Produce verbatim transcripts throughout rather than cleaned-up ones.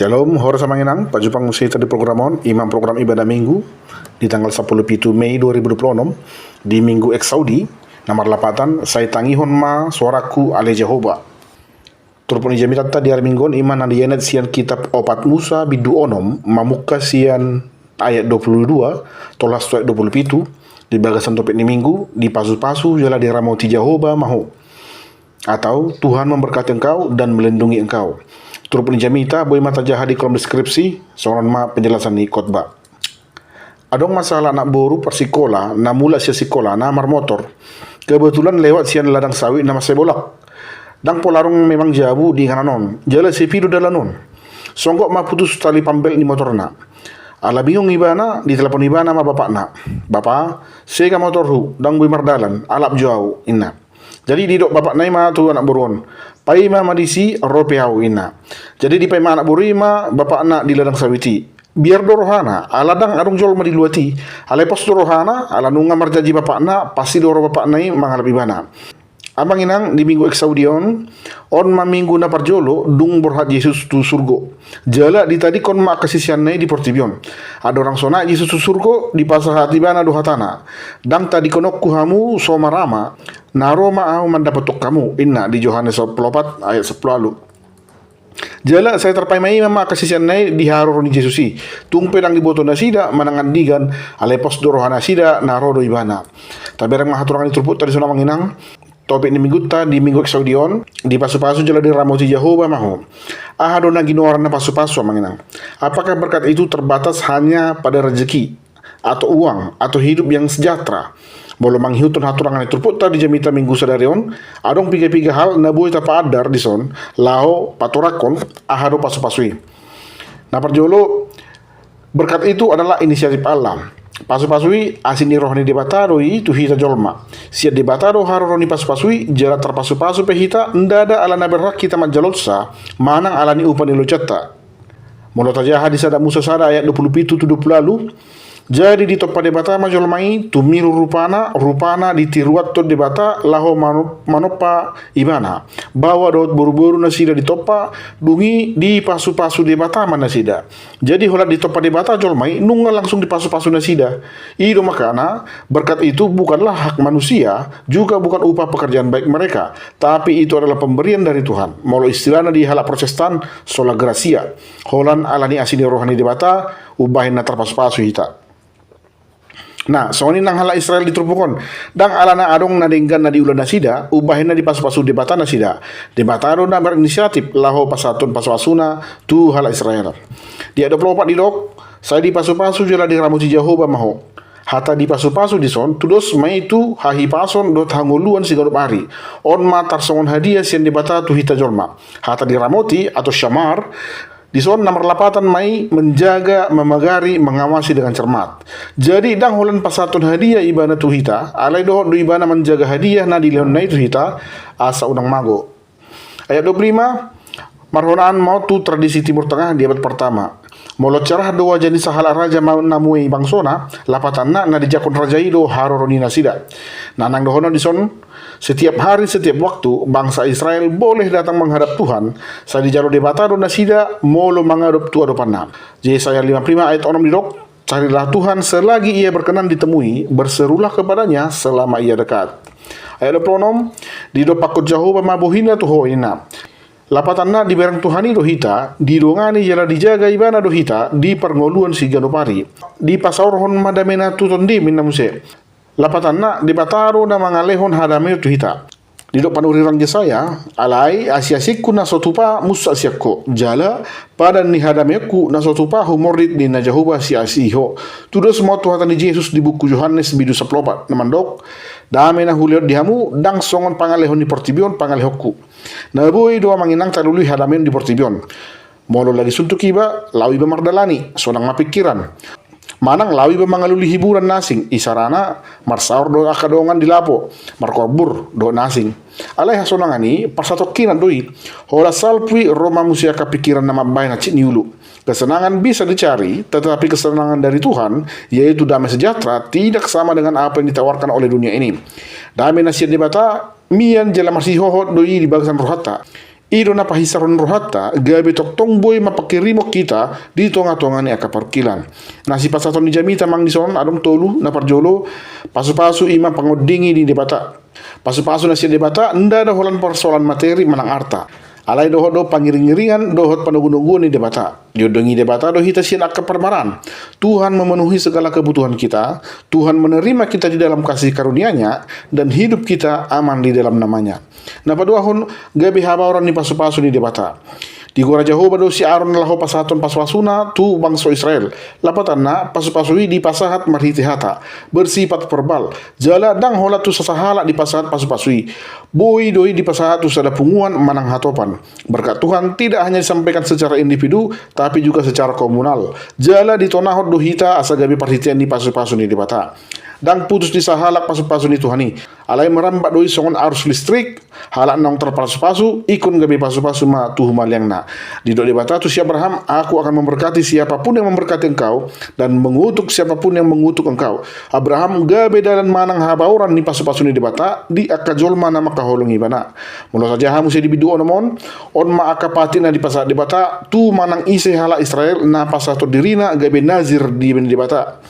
Shalom, horas amang inang, pajumpang muse hita di program on, i ma program Ibadah Minggu, di tanggal sampulu pitu Mei dua ribu dua puluh enam, di Minggu Exaudi, na marlapatan, sai tangihon ma soarangku ale Jahowa. Turpuk ni jamitanta di ari Minggu on i ma na dienet sian kitab Opat Musa bindu onom, mamungka sian ayat dua puluh dua, tolhas tu ayat dua puluh pitu, di bagasan topik ni Minggu, dipasupasu jala diramoti Jahowa ma ho. Atau Tuhan memberkati engkau dan melindungi engkau. Turpuk ni jamita boi ma tajaha di kolom deskripsi, songon on ma penjelasan ni khotbah. Adong ma sahalak anak boru parsikola na mulak sian sikolana marmotor. Kebetulan lewat sian ladang sawit na mansai bolak. Ndang pola adong memang jabu di inganan on, jala sepi do dalan on. Songgop ma putus tali pambelek ni motorna. Ala bingung ibana, ditelepon ibana ma bapakna. "Bapa, sega motorhu, ndang boi mardalan, alap jo au," inna. Jadi didok bapakna i ma tu anak boru on, "Paima ma disi, ro pe au," inna. Jadi dipaima anak boru i ma bapakna di ladang sawit i. Biar do rohana, ala ndang adong jolma di luat i. Alai pos do rohana, ala nunga marjanji bapakna, pasti do ro bapakna i mangalap ibana. Amang inang, di Minggu Exaudi on, on ma minggu na parjolo dung borhat Jesus tu surgo. Jala ditadingkon ma angka siseanna i di portibi on. Andorang so naek Jesus tu surgo, dipasahat ibana do hatana, "Ndang tadingkononku hamu so marama, na ro ma au mandapothon hamu," inna di Johannes sampulu opat ayat sampulu ualu. Jala sai tarpaima i ma angka siseanna i di haroro ni Jesus i. Tung pe ndang diboto nasida manang andigan, alai pos do rohanasida na ro do ibana. Tabereng ma haturangan ni turpukta dison amang inang. Topik ni minggunta di Minggu Exaudi on, dipasupasu jala diramoti Jahowa ma ho. Aha do na ginoaran na pasupasu amang inang? Apakah berkat itu terbatas hanya pada rezeki, atau uang, atau hidup yang sejahtera? Molo mangihuthon haturangan ni turpukta di jamita Minggu sadari on, adong piga-piga hal na boi tapaandar dison, laho patorangkon aha do pasupasu i. Na parjolo, berkat itu adalah inisiatif Allah. Pasupasu i asi ni roha ni Debata do i tu hita jolma. Sian Debata do haroro ni pasupasu i, jala tarpasupasu pe hita ndada ala na berhak hita manjalosa, manang ala ni upa ni lojatta. Molo tajaha di Sada Musa sada ayat dua puluh pitu tu dua puluh ualu, jadi ditompa Debata ma jolma i, tumiru rupana, rupana ditiruanhon Debata laho mano-, manompa ibana. Baoa dohot boru-boru nasida ditompa, dung i dipasupasu Debata ma nasida. Jadi holan ditompa Debata jolma i, nunga langsung dipasupasu nasida. I do makana, berkat itu bukanlah hak manusia, juga bukan upah pekerjaan baik mereka, tapi itu adalah pemberian dari Tuhan. Molo istilahna di halak Protestan, sola gratia. Holan ala ni asi ni roha ni Debata, umbahen na tarpasupasu hita. Nah, songon i nang halak Israel di turpuk on. Ndang ala na adong na denggan na diula nasida, umbahen na dipasupasu Debata nasida. Debata do na berinisiatif, laho pasahathon pasupasuna tu halak Israel. Di ayat dua puluh opat didok, sai dipasupasu jala diramoti Jahowa ma ho. Hata dipasupasu dison, tudos ma i tu hahipason dohot hangoluan siganup ari. On ma tarsongon hadia sian Debata tu hita jolma. Hata diramoti, atau syamar, dison na marlapatan ma i menjaga, memagari, mengawasi dengan cermat. Jadi ndang holan pasahathon hadia ibana tu hita, alai dohot do ibana manjaga hadia na dilehonna i tu hita, asa unang mago. Ayat dua puluh lima, marhonaan ma on tu tradisi Timur Tengah di abad pertama. Molo cerah do wajah ni sahalak raja ma-, na muai bangsona, lapatanna na dijangkon raja i do haroro ni nasida. Nah, nang dohonon dison, setiap hari, setiap waktu, bangsa Israel boleh datang menghadap Tuhan, sai dijalo Debata do nasida molo mangadop tu adopanna. Yesaya lima puluh lima ayat onom didok, "Carilah Tuhan selagi Ia berkenan ditemui, berserulah kepada-Nya selama Ia dekat." Ayat dua puluh onom, "Didompakhon Jahowa ma bohina tu ho," ninna. Lapatanna dibereng Tuhan i do hita, didongani jala dijaga Ibana do hita di parngoluan siganup ari. Dipasaorhon ma damena tu tondim, ninna muse. Lapatanna, Debata do na mangalehon hadameon tu hita. Didok panurirang Jesaya, "Alai asi-asingku na so tupa munsak sian ho, jala padan ni hadameonku na so tupa humordit," ninna Jahowa sian asi i ho. Tudos ma on tu hata ni Jesus di buku Johannes bindu sampulu opat, na mandok, "Dame na hulehon di hamu, ndang songon pangalehon ni portibi on pangalehonku." Na boi do amang inang talului hadameon di portibi on. Molo lagi suntuk iba, laho iba mardalani, sonang ma pingkiran. Manang laho iba mangalului hiburan na asing, isarana marsaor do angka dongan di lapo, markorbur dohot na asing. Alai hasonangan i parsatongkinan do i. Holan salpu i ro ma muse angka pingkiran na mambahen hansit ni ulu. Kesenangan bisa dicari, tetapi kesenangan dari Tuhan, yaitu damai sejahtera, tidak sama dengan apa yang ditawarkan oleh dunia ini. Dame na sian Debata, mian jala marsihohot do i di bagasan rohanta. I do na pahisaron rohanta, gabe tongtong boi mangkirimon hita di tonga-tonga ni angka parungkilan. Na sipasahaton ni jamita manang dison adong tolu. Na parjolo, pasu-pasu i ma pangondingi ni Debata. Pasu-pasu na sian Debata ndada holan parsoalan materi manang arta. Alai dohot do pangiring-iringan dohot panogu-noguon ni Debata. Diondongi Debata do hita sian angka parmaraan. Tuhan memenuhi segala kebutuhan kita. Tuhan menerima kita di dalam kasih karunia-Nya, dan hidup kita aman di dalam nama-Nya. Na paduahon, gabe habaoran ni pasu-pasu ni Debata. Digora Jahowa do si Aron laho pasahathon pasu-pasuna tu bangso Israel. Lapatanna, pasu-pasu i dipasahat marhite hata, bersifat verbal. Jala ndang holan tu sasahalak dipasahat pasu-pasu i. Boi do i dipasahat tu sada punguan manang hatopan. Berkat Tuhan tidak hanya disampaikan secara individu, tapi juga secara komunal. Jala ditonahon do hita asa gabe parhitean ni pasu-pasu ni Debata. Ndang putus di sahalak pasu-pasu ni Tuhan i. Alai merambat do i songon arus listrik, halak naung tarpasu-pasu, ingkon gabe pasu-pasu ma tu humaliangna. Didok Debata tu si Abraham, "Aku akan memberkati siapa pun yang memberkati engkau, dan mengutuk siapa pun yang mengutuk engkau." Abraham gabe dalan manang habaoran ni pasu-pasu ni Debata di angka jolma na mangkaholongi ibana. Molo sajaha muse di bindu onom on, on ma angka patik na dipasahat Debata tu manang ise halak Israel na pasahathon dirina gabe nazir di Debata.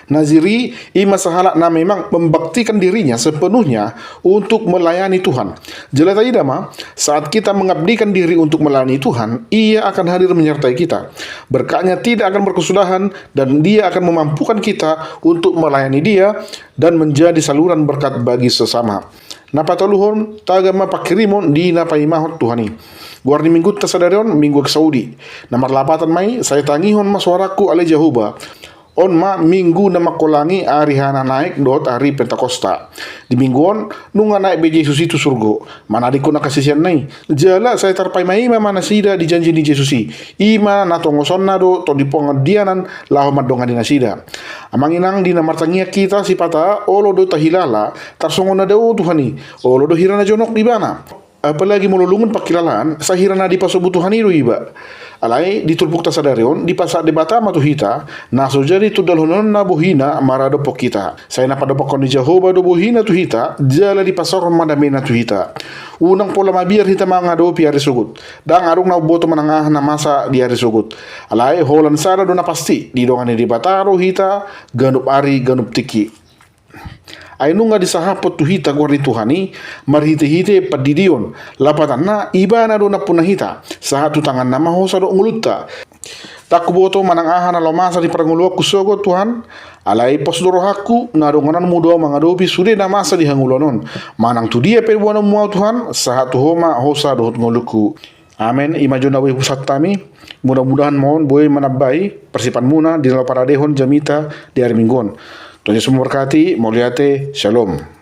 Nazir i, i ma sahalak na memang membaktikan dirinya sepenuhnya untuk melayani Tuhan. Jala taida ma, saat kita mengabdikan diri untuk melayani Tuhan, Ia akan hadir menyertai kita. Berkat-Nya tidak akan berkesudahan, dan Dia akan memampukan kita untuk melayani Dia dan menjadi saluran berkat bagi sesama. Na patoluhon, tagan ma pangkirimon di na paimahon Tuhan i. Goar ni Minggunta sadari on, Minggu Eksaudi. Na marlapatan ma i, sai tangihon ma suarangku, ale Jahowa. On ma Minggu na mangkolangi ari hananaek dohot ari Pentakosta. Di Minggu on, nunga naek be Jesus i tu surgo, manadingkon angka siseanna i. Jala sai tarpaima-ima ma nasida di janji ni Jesus i. I ma na tongosonna do tondi pangandianan laho mandongani nasida. Amang inang, di na martangiang hita sipata, olo do tahilala tarsongon na dao Tuhan i, olo do hira na jonok Ibana. Apalagi molo lungun pangkilalaan, sai hira na dipasobu Tuhan i do iba. Alai di turpukta sadari on, dipasahat Debata ma tu hita na so jadi tundalhononna bohina maradophon hita. Sai na padompakkon ni Jahowa do bohina tu hita, jala dipasaorhon ma damena tu hita. Unang pola mabiar hita mangadopi ari sogot. Ndang adong na umboto manang aha na masa di ari sogot. Alai holan sada do na pasti, didongani Debata do hita ganup ari ganup tingki. Ai nunga disahaphon tu hita goar ni Tuhan i marhite-hite pandidion. Lapatanna, Ibana do nampuna hita, sahat tu tanganna ma hosa dohot ngolunta. Ndang huboto manang aha na laho masa di parngoluonku sogot, Tuhan. Alai pos do rohangku na dongananmu do ahu mangadopi sude na masa di hangoluan on. Manang tu dia pe boanonmu ahu, Tuhan, sahat tu Ho ma hosa dohot ngolungku. Amen. I ma jo na boi hupasahat hami. Mudah-mudahan ma on boi manambai parsipanmuna di na laho paradehon jamita di ari Minggu on. Tuhan Yesus memberkati. Mauliate. Shalom.